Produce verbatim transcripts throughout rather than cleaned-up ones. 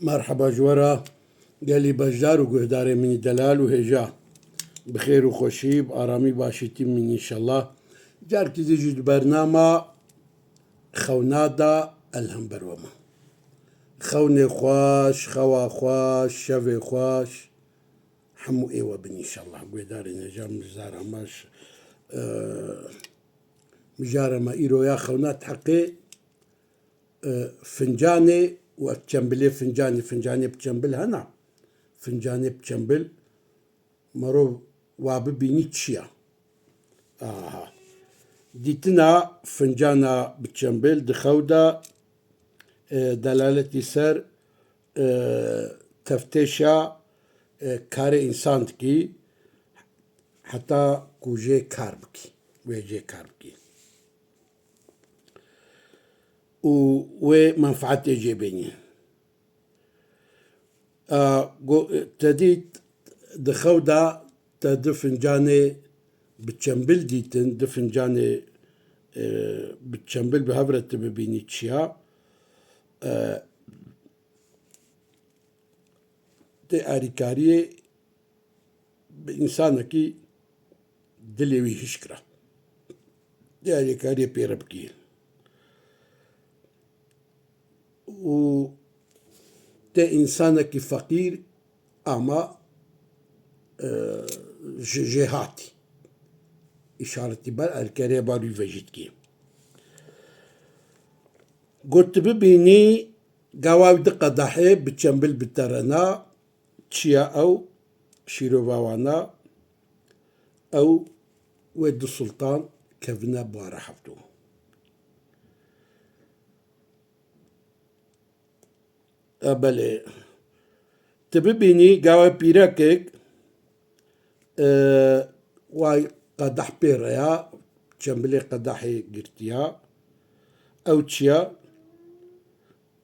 Merheba ji we re gelî beşdar û guhdarê min î delal û hêja. Bi xêr û xweşî, bi aramî başî tîm min înşellah. Carkî dî jî di bernama xewna de el hember we me. Xewnê xweş, xewa xweş, şevê xweş. Hemû ê we bin înşellah. Guhdarên hêja, mijara me, e, mijara me îro ya xewna di heqê e, fincanê û ev çembilê fincanê, fincanê bi çembil hena. Fincanê bi çembil merov wa bibînî çi ya? Aha. Dîtina fincana bi çembil di xew de, e, delaletî ser, e, teftêşa, e, karê însan dikî, heta ku jê kar bikî, wê jê kar bikî. Û wê menfaetê jê bênî. A, go-, te dît di xew de te du fincanê bi çembil dîtin, du fincanê, e, bi çembil bi hev re tu bibînî çiya. E, tê alîkariyê bi însanekî dilê wî hişk re. Tê alîkariyê pê re bikî. Û tê însanekî feqîr ama, e, ji jêhatî. Îşaretî ber alîkariya bar wî ve jî dikî. Got tu bibînî gawa wî di qedehê bi çembil bi terena, çiya ew, şîrova wana, ew wê du sultan kevine bara hevdû. E, belê. Tu bibînî gawa pîrekek, e, way qedeh pê re ya, çembilê qedehê girtiya. Ew çiya?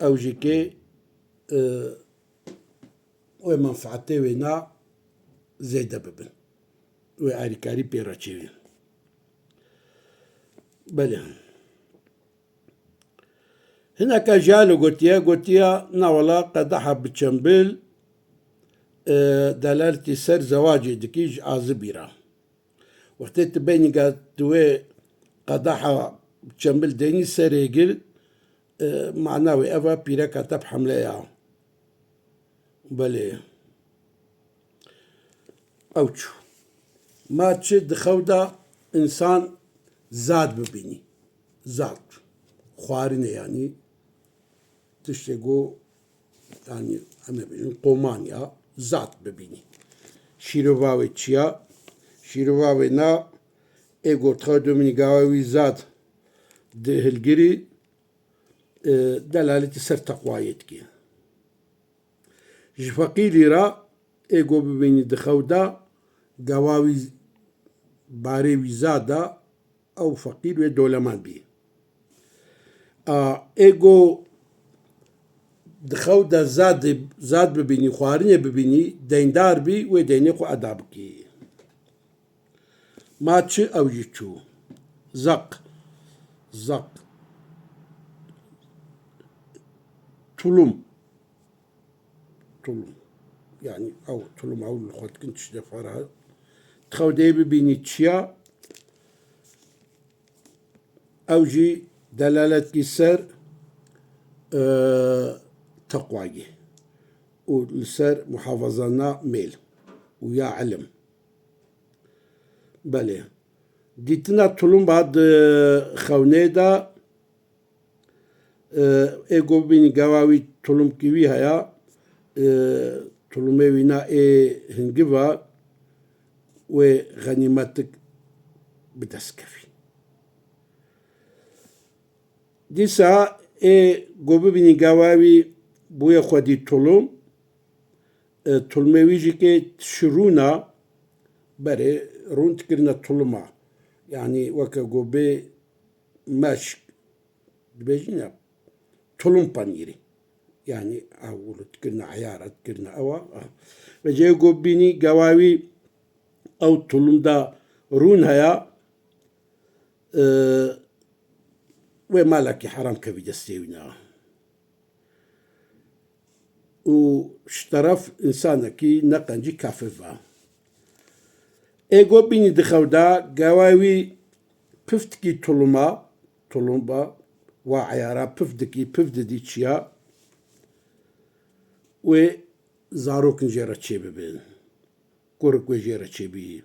Ew jî kê, e, wê menfaetê wê na zêde bibin. Wê alîkarî pê re çêbin. Belê. Hineka jî halo gotiye, gotiye, na wela qedeha bi çembil, e, delaletî ser zewacê dikî ji azibî re. Wextê tu beynî ga tu wê qedeha bi çembil deynî serê gir, e, mana wê ev e, pîreka te bi hemle ya. Belê. Ew çû. Ma çi di xew de însan zad bibînî. Zad. Xwarinê yanî. Tiştê ku, yanî, em ê bêjin, qoman ya, zad bibînî. Şîrova wê çi ya? Şîrova wê na, ê got xew dimînî gawa wî zad di hilgirî, e, delaletî ser teqwayê dikî. Ji feqîrî re ê ku bibînî di xew de gawa wî barê wî zad e, ew feqîr wê dolemend bî. A, ê ku di xew de zad, zad bibînî, xwarinê bibînî, deyndar bî, wê deynê xwe eda bikî. Ma çi ew jî çû. Zaq. Zaq. Tulum. Tulum. Yanî ew tulum ew li xwe dikin tiştê xwe re. Di xew de yê bibînî çiya. Ew jî delaletî ser, e, teqwayî û li ser muhafazana mêl û ya ilim. Belê. Dîtina tulumba di xewnê de, e, ê ku bibînî gawa wî tulumkî wî heye, e, tulumê wî na ê hingiva wê xenîmetik bi dest kevî. Dîsa ê ku bibînî gawa wî bûye xwedî tulum, e, tulmê wî jî kê şirûna berê rûn dikirine tuluma. Yanî weke ku bê meşk dibêjin ya, tulum panîrî. Yanî ew dikirine eyara, dikirine ewa. Ve cê ku bînî gawa wî ew tulum da rûn heya, e, wê malekî heram kevî destê wî na. û ji teref însanekî neqencî kafir va. Ê go bînî di xew de, gawa wî piftikî tuluma, tulumba, wa eyara pif dikî, pif didî çiya, wê zarokin jê re çêbibin. Kurik wê jê re çêbî.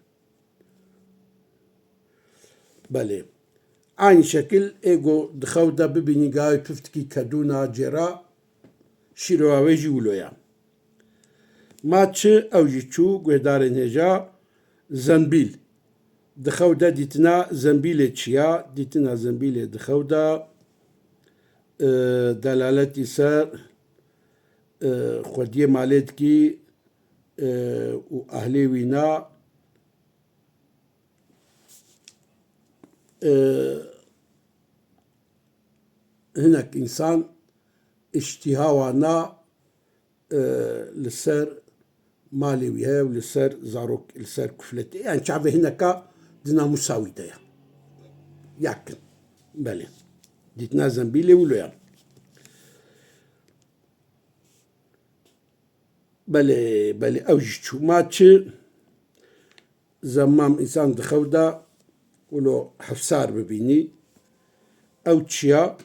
Belê. Aynî şekil ê go di xew de bibînî gavê piftikî kedûna cêra şîroya wê jî wilo ya. Ma çi ew jî çû guhdarên hêja zembîl. Di xew de dîtina zembîlê çiya, dîtina zembîlê di xew de, e, delaletî ser, e, xwediyê malê dikî, e, û ehlê wîna, e, hinek însan îştîha wana, e, li ser malê wî heye û li ser zarok, li ser kufletê. Yani çavê hineka di namûsa wî de ye. Yakin. Belê. Dîtina zembîlê wilo ye. Belê, belê, ew jî çû. Ma çi zemam însan di xew de wilo hefsar bibînî. Ew çiya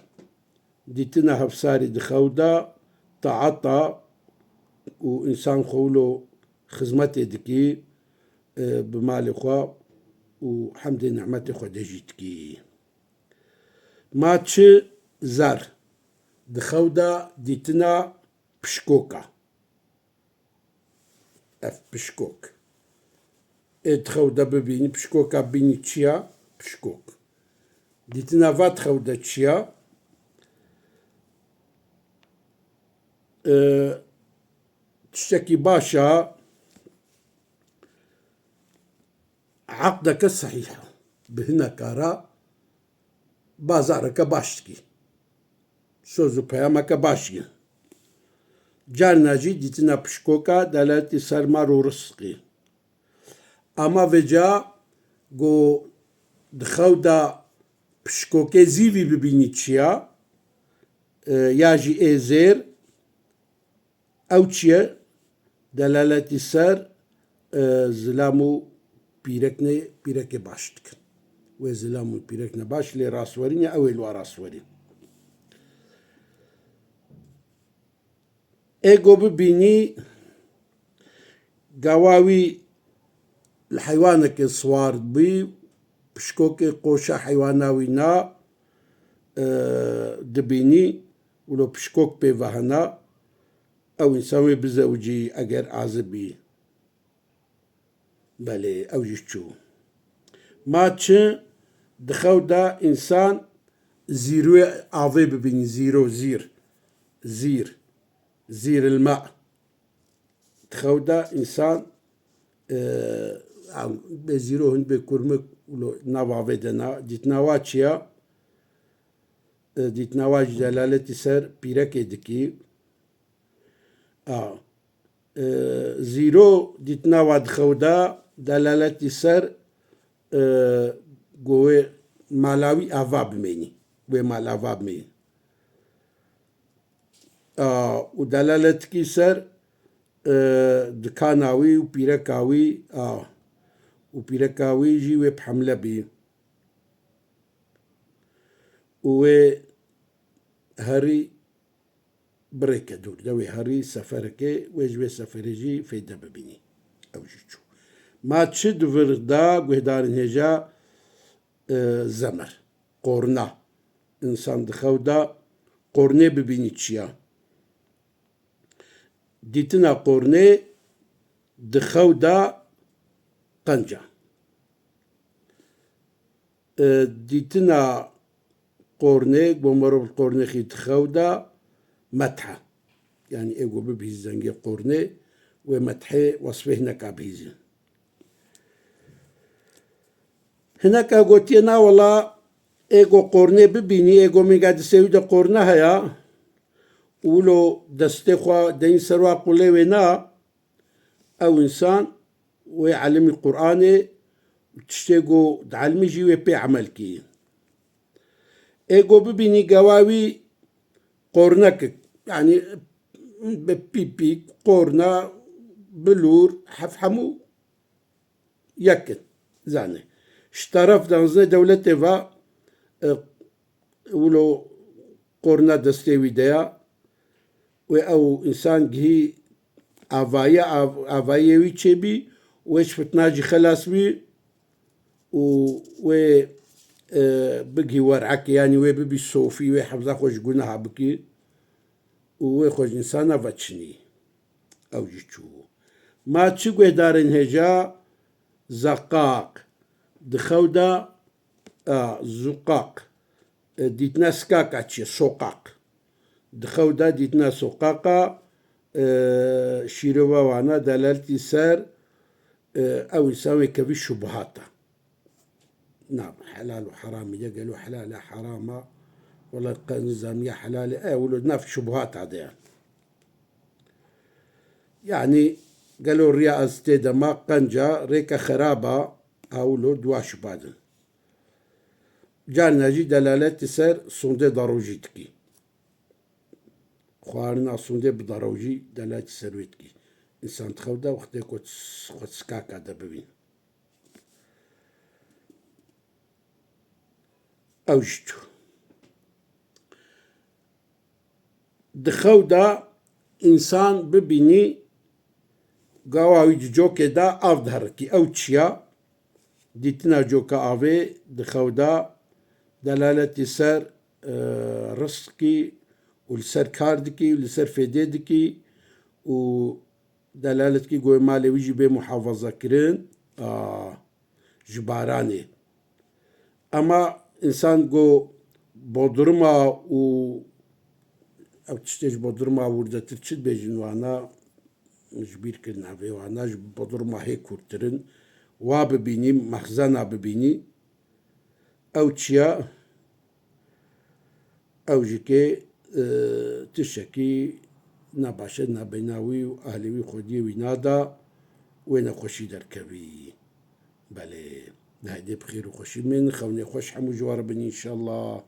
dîtina hefsarî di xew de taeta û însan xwe wilo xizmetê dikî, e, bi malê xwe û hemdê nîmetê Xwedê jî dikî. Ma çi zer di xew de dîtina pişkoka. Ev pişkok. Ê di xew de bibînî, pişkoka bînî çi ya? Pişkok. Dîtina va di xew de çi ya? E, tiştekî baş a, eqdeke sehîh e. Bi hineka re bazareke baş dikî. Soz û peyameke baş ye. Carna jî dîtina pişkoka delaltî ser mal û rizqî. Ama vêca go di xew de pişkokê zîvî bibînî çiya, e, ya jî ê zêr, ew çi ye? Delaletî ser, e, zilam û pîreknê, pîrekê baş dikin. Wê zilam û pîrekne baş lê rastwerîn ya, ew ê li wa rastwerîn. Ê go bibînî, gawa wî li heywanekê siwar bî, pişkokê qoşa heywana wî na, e, dibînî, wilo pişkok pê ve hena, ew însan wê bizewicî eger azib bî. Belê, ew jî çû. Ma çi di xew de însan zîroyê avê bibînî, zîro, zîr, zîr, zîr ilma. Di xew de însan, e, bê zîro hin bê kurmik wilo nav avê de na. Dîtina wa çi ya? E, dîtina wa jî delaletî ser pîrekê dikî. A, e, zîro dîtina wa di xew de delaletî ser, e, go wê mala wî ava bimênî. Wê mal ava bimênî. A, û delaletî ser, e, dikana wî û pîreka wî, a, û pîreka wî jî wê bi hemle bî. Û wê herî birêke dûr de, wê herî sefereke, wê ji wê seferê jî feyde bibînî. Ew jî çû. Ma çi di vir de guhdarên hêja, e, zemer, qorna. Însan di xew de qornê bibînî çiya. Dîtina qornê di xew de qenc e. E, dîtina qornê, go merov li qornê xî di xew de, methe. Yani ê go bibî zengê qornê, wê methê wesfê hineka bihîzin. Hineka gotiye, na wela, ê go qornê bibînî, ê go mîga di sewî de qorne heya, wilo destê xwe deyîn ser wa qulê wê na, ew însan wê elimî Qur'anê, tiştê go di elimî jî wê pê emel kî. Ê go bibînî gewa wî qornekik, yanî bi pîpîk, qorna, bilûr, hev hemû yek in. Zanê. Ji taraf danzdeh dewletê ve, e, wilo qorna destê wî de ya, wê ew însan gihî avaye, av-, avayê wî çêbî, wê ji fitna jî xelas bî û wê, e, bigihî wer'ekê, yanî wê bibî sofî, wê hefza xwe ji gunaha bikî û wê xwe ji însana veçinî. Ew jî çû. Ma çi guhdarên hêja? Zeqaq. Di xew de, a, zuqaq. E, dîtina sikaka çi ye? Soqaq. Di xew de dîtina soqaqa, e, şîrova wana delaltî ser, e, ew însan wê kevî şubuhata. Na, helal û heramî de gelo helal e, heram e? Wela qe nizamiya helal e, e, wilo nav şubuhata de ye. Yanî gelo riya ez tê de ma qenca rêke xerab a, ha wilo dua şuba din. Carna jî delaletî ser sondê darojî dikî. Xwarina sondê bi darojî delaletî ser wê dikî. Însan dixew de wextê ku xwe sikaka de bibîn. Ew jî çû. Di xew de însan bibînî gawa wî di cokê de av diherikî. Ew çi ya? Dîtina coka avê di xew de delaletî ser, e, rizq dikî û li ser kar dikî û li ser fêdê dikî û delalet dikî ku malê wî jî bê muhafaza kirin, a, ji baranê. Ema însan ku bodruma û ev tiştê ji bodruma wirdetir çi dibêjin wana, ji bîr kirin evê wana, ji bodruma hê kûrtir in, wa bibînî, mexzena bibînî, ew çi ya? Ew jî kê, e, tiştekî nabaş e, nabeyna wî û ahlê wî xwediyê wî nada, wê nexweşî derkevî. Belê, di hêdê bi xêr û xweşî min, xewnê xweş hemû ji we re bin înşallah.